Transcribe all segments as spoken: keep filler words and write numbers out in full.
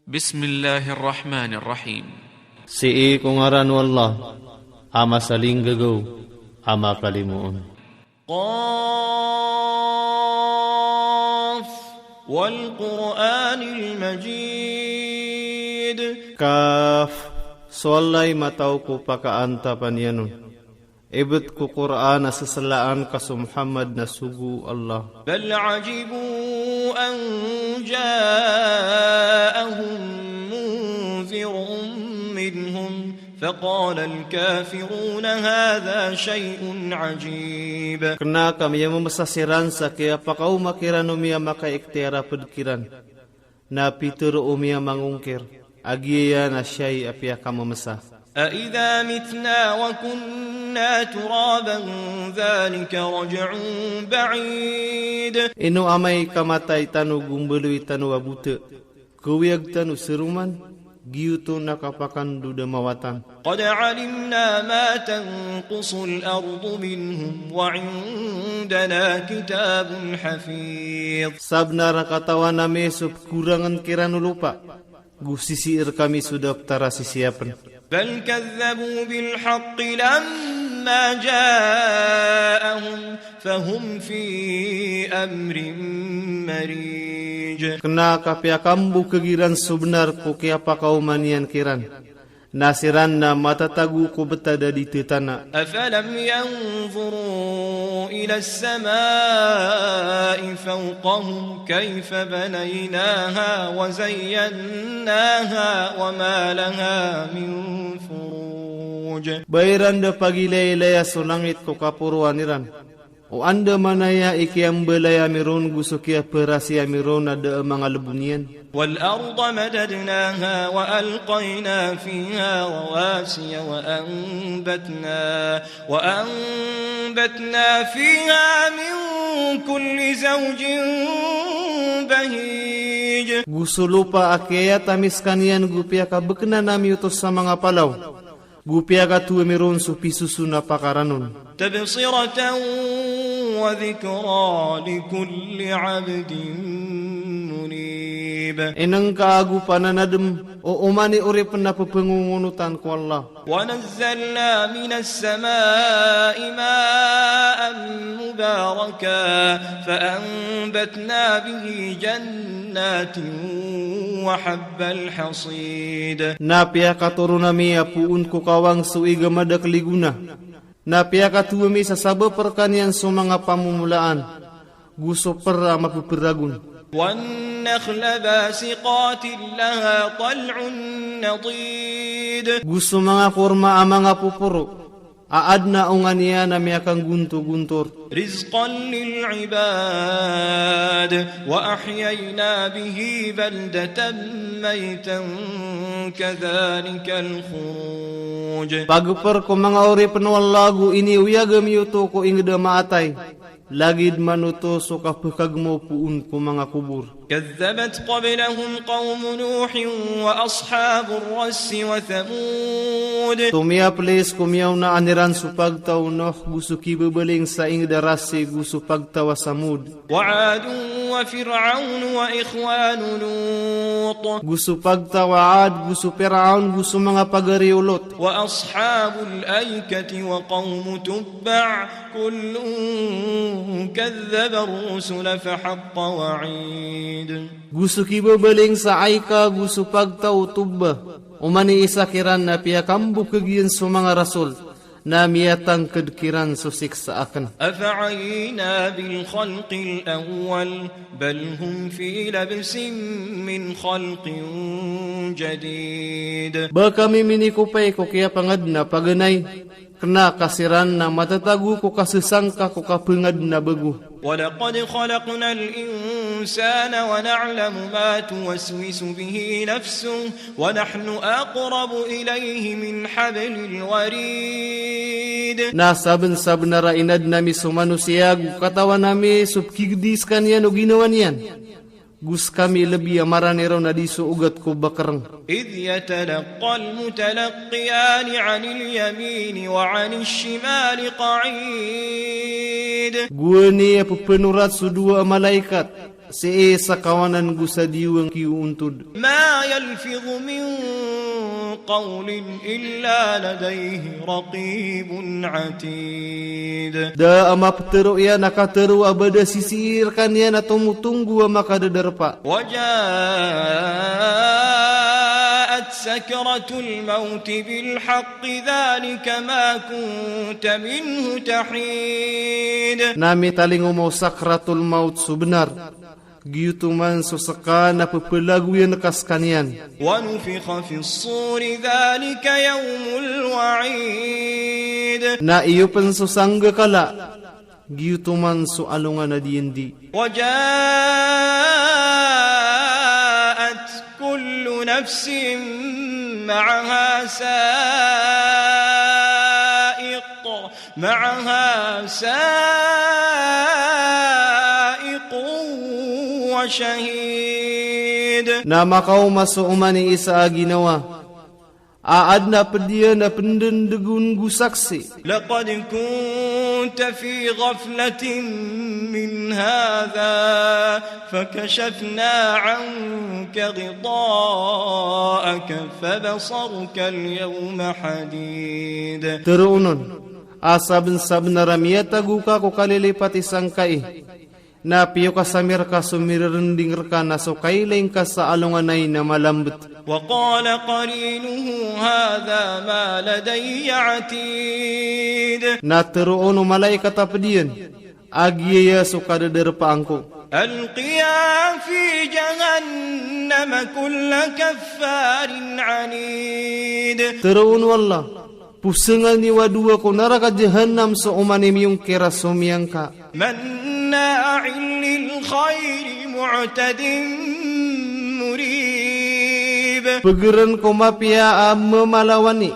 Bismillahir Rahmanir Rahim. Sii ko ngaran o Allah, a masalinggagaw, a makalimoon. Qaf, wal Qur'anil Majid. Kaf, so Allah i mataw ko pakaantapan iyan on. Ibt ko Qur'an a seselaan ka so Muhammad na sogo o Allah. Bal ajibu an ja'ahum munzirun minhum faqalal kafiruna hadha shay'un ajib. Kena ka miyamemesa siran sa kiyapakaoma kiran o miyamakaiktiyar a ped kiran. Na pitero o miyamangongkir a giya na shay a piyakamemesa. Aidha mitna wa kunna turaban dhalika raj'un ba'id. Ino amay ka matay tano go mbaloy tano a bote, kawiyag tano seroman, giyoto na kapakandod a mawatan. Qad alimna ma tanqusul ardu minhum wa indana kitabun hafiz. Sabnar a katawan ami so pekorangen kiran o lopa, go sisii rekami so daptar a sisiyapen. Bal kadhabu bil haqqi lamma ja'ahum fahum fi amrin marij. Kena ka piyakambokeg iran so benar ko kiyapakaoma niyan kiran. Na siran na matatago ko betad a di tetana. Afalam yanzuru ilas samai fawqahum kayfa banaynaha wa zayyannaha wa ma laha min furuj. Ba iran da pagilaylaya so langit ko kaporoan iran. O anda manaya i kiyambalay ami ron go so kiyaperasi ami ron a da a manga lebon iyan. Wal arda madadnaha wa alqayna fiha rawasiya wa anbatna, wa anbatna fiha min kulli zawjin bahij. Go so lopa a kiyayat ami sekaniyan go piyakabekena ami oto sa manga palaw. Go piyakatowa ami ron so pisoson a pakaranon. Tabsiratan wa dhikra li kulli abdin munib. Inengka ago pananadem o oman i oripen a pepengongonotan ko Allah. Wa nazzalna minas samai ma'an mubaraka fa anbatna bihi jannatin wa habbal hasid. Na piyakatoron ami a poon ko kawang so iga madakel i gona. Na piyakatowa ami sa sabap rekaniyan so manga pamomolaan, go so per a mapeperagon. Wan nakhla basiqatin laha tal'un nadid. Go so manga korma a manga poporo a aden a onga niyan a miyakanggontogontor. Rizqan lil ibad, wa ahyayna bihi baldatan maytan, kadhalikal khuruj. Pageper ko manga oripen o Allah go inioyag ami oto ko inged a maatay, lagid man oto so kapekagemaw poon ko manga kobor. Kadhabat qablahum qawmu Nuhin wa ashabur rassi wa Thamud. Tomiyapelis ko miyaonaan iran so pagtaw o Nuh go so kibebeling sa inged a rasi go so pagtaw a Thamud. Wa Adun wa Fir'aun wa ikhwanu Lut. Go so pagtaw a Ad, go so Fir'aun, go so manga pagari o Lot. Wa ashabul aikati wa qawmu Tubba'. Kullun kadhdhabar rusula fahaqqa wa'id. Go so kibebeling sa Aika, go so pagtaw o Tubba, oman i isa kiran na piyakambokeg iyan so manga rasol, na miyatangked kiran so siksa aken. Afa'ayina bil khalqil awwal, bal hum fi labsin min khalqin jadid. Ba kami minikopay ko kiyapangaden a paganay, kena ka siran na matatago ko kasesangka ko kapangaden a bago. Wa laqad khalaqnal insana wa na'lamu ma tuwaswisu bihi nafsuh, wa nahnu aqrabu ilayhi min hablil warid. Na sabensabenar a inaden ami so manosiya, go katawan ami so pekigedi sekaniyan o ginawa niyan. Go sekami lebi a marani ron a di so ogat ko bakereng. Idh yatalaqqal mutalaqqiyani 'anil yamini wa 'anish shimali qa'id. Gowani a pepenorat so dowa a malaikat, Sii sa kawanan go sa diwang ki ontod. ما يلفظ من قول إلا لديه رقيب عتيد. Da a maptharo iyan a katharo a ba da sisii rkaniyan a tomotonggo a makadadarpa. وجاءت سكرة الموت بالحق ذلك ما كنت منه تحيد. Na mitalingoma o sakratul mawt so bnar. Giyoto man so ska na pphalagoyan ka skaniyan. ونفخ في الصور ذلك يوم الوعيد. Na iyopn so sanggakala. Giyoto man so alongan a diyandi. وجاءت كل نفس معها سائق، معها سائق وشهيد. Na makaoma so oman i isa a ginawa a adn a pd iyan a pndndgon go saksi. لقد كنت في غفلة من هذا فكشفنا عنك غطاءك فبصرك اليوم حديد. Tharoon on a sabnsabnar a miyatago ka ko kalilipati sangkai. Na piyokasamir ka so mirarnding rka na so kailay ngka sa alongan ai na malambet. وقال قرينه هذا ما لدي عتيد. Na tharoon o malaikat a pd iyan a giyaya so kadadarpaan ko. ألقيا في جهنم كل كفار عنيد. Tharoon o Allah, posngan iyo a dowa ko naraka jahannam so oman i miyongkir a somiyangka. مناع للخير معتد مريب. Pgren ko mapiya a mmalawani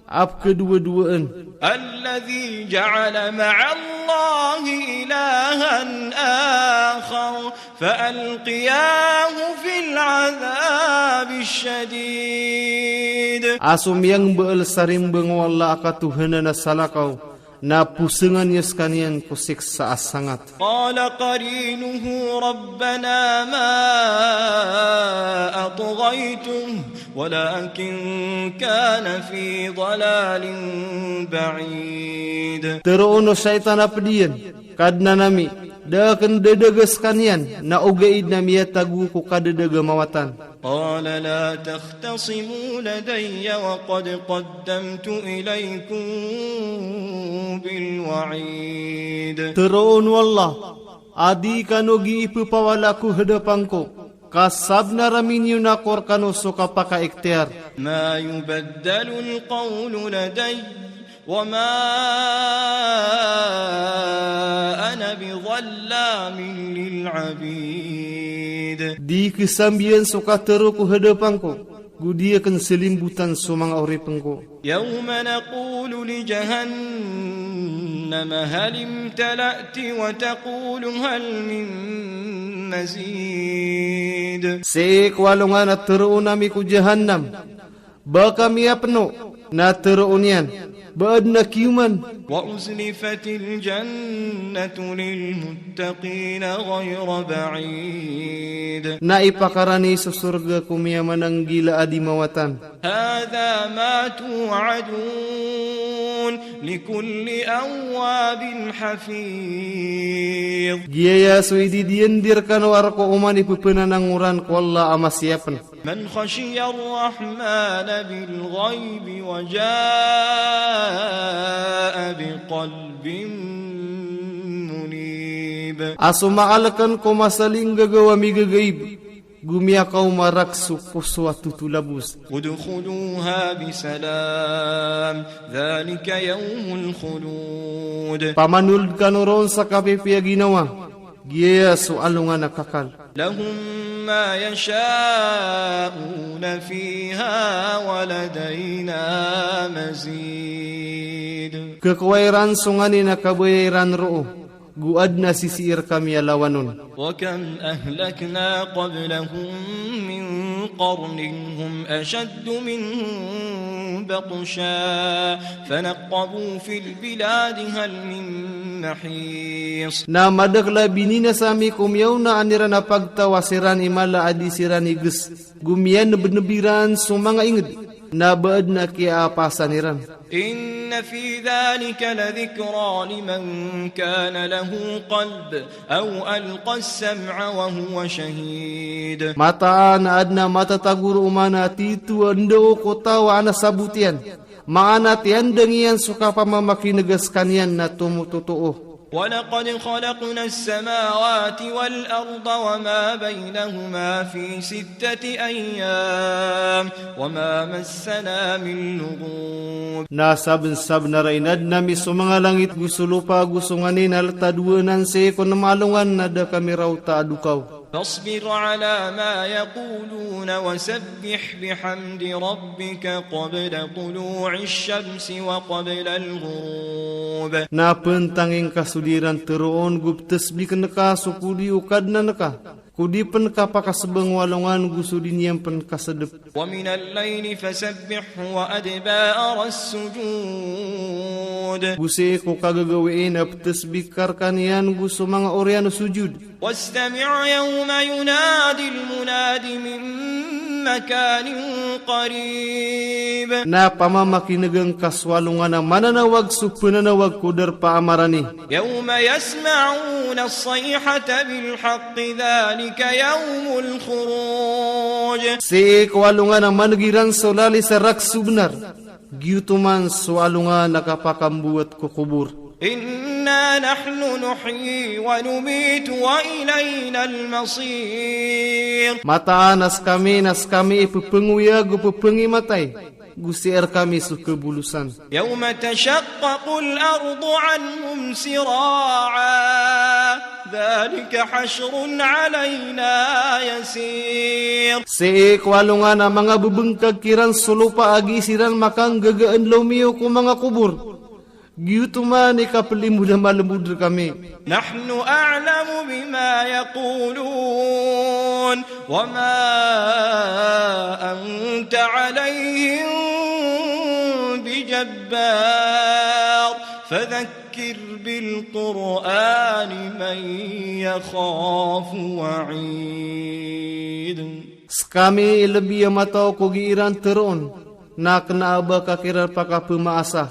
a pkhadowadowaan. الذي جعل مع الله إلها آخر فألقياه في العذاب الشديد. A somiyangmbal sa rimbang o Allah a katohanan a salakaw, na posngan iyo skaniyan ko siksa a sangat. قال قرينه ربنا ما أطغيته ولكن كان في ضلال بعيد. Tharoon o shaytan a pd iyan, Kadnan ami, da akn dadaga skaniyan, na ogaid na miyatago ko kadadaga mawatan. قال لا تختصموا لدي وقد قدمت إليكم بالوعيد. Tharoon o Allah a di kano gii pphawala ko hadapan ko, ka sabnar a miniyonak ko rkano so kapakaikhtiyar. ما يبدل القول لدي وما أنا بظلام للعبيد. Di khasambiyan so katharo ko hadapan ko, go di akn slimbotan so manga oripn ko. يوم نقول لجهنم هل امتلأت وتقول هل من مزيد. Sii ko alongan a tharoon ami ko jahannam, ba ka miyapno, na tharoon iyan, ba adn a kiyoman. وأزلفت الجنة للمتقين غير بعيد. Na ipakarani so sorga ko miyamananggila a di mawatan. هذا ما توعدون لكل أواب حفيظ. Giyaya so ididiyandi rkano a rk o oman i pphananangoran ko Allah a masiyapn. من خشي الرحمن بالغيب وجاء بقلب منيب. A so maalkn ko masalinggagaw a migagaib, go miyakaoma rk so poso a totolabos. ادخلوها بسلام ذلك يوم الخلود. Pamanold kano ron sa kapipiya ginawa, giyaya so alongan a kakal. لهم ما يشاءون فيها ولدينا مزيد. Kkowaa iran so nganin a kabaya iran roo, go adn a sisii rkami a lawan on. وكم أهلكنا قبلهم من قرن هم أشد منهم بطشا فنقبوا في البلاد هل من محيص. Na madakl a bininasa ami ko miyaona iran a pagtaw a siran i mala a di siran iges, go miyanebneb iran so manga inged, na ba adn a kiyaapasan iran. إن في ذلك لذكرى لمن كان له قلب أو ألقى السمع وهو شهيد. Mataan a adn a matatago roo man a tito a ndao ko taw a ana sabot iyan, maana tiyandang iyan so kapamamakineg a skaniyan na tomototoo. ولقد خلقنا السماوات والأرض وما بينهما في ستة أيام وما مسنا من لغوب. Na sabnsabnar a inadn ami so manga langit go so lopa go so nganin a ltad o anan sii ko nem a alongan na da kami raota a dokaw. فاصبر على ما يقولون وسبح بحمد ربك قبل طلوع الشمس وقبل الغروب. Na pntangin ka so di iran teroon go ptsbikn ka so ko di o Kadnan ka, ko di pn kapakasbng o alongan go so di niyan pn kasadp. ومن الليل فسبحه وأدبار السجود. Go sii ko kagagawii na ptsbik ka rkaniyan go so manga oriyan o sujud. واستمع يوم ينادي المناد من مكان قريب. Na pamamakinegn ka so alongan a mananawag so pnanawag ko darpa a marani. يوم يسمعون الصيحة بالحق ذلك يوم الخروج. Sii ko alongan a maneg iran so lalis a rakhs o bnar, giyoto man so alongan a kapakambowat ko kobor. إنا نحن نحيي ونميت وإلينا المصير. Mataan a skami na skami i pphangoyag o pphangimatay, go sii rkami so kabolosan. يوم تشقق الأرض عنهم سراعا ذلك حشر علينا يسير. Sii ko alongan a manga bbngkag kiran so lopa a gii siran makanggagaan lomiyo ko manga kobor, giyoto man i kaplimod a malmod rkami. نحن أعلم بما يقولون وما أنت عليهم بجبار فذكر بالقرآن من يخاف وعيد. Skami i lbi a mataw ko gii ran teroon, na kna a ba ka kiran pakapmaasa,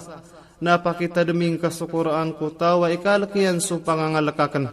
na pakitadmi ngka so Qur'an ko taw a ikalk iyan so pangangalk akn.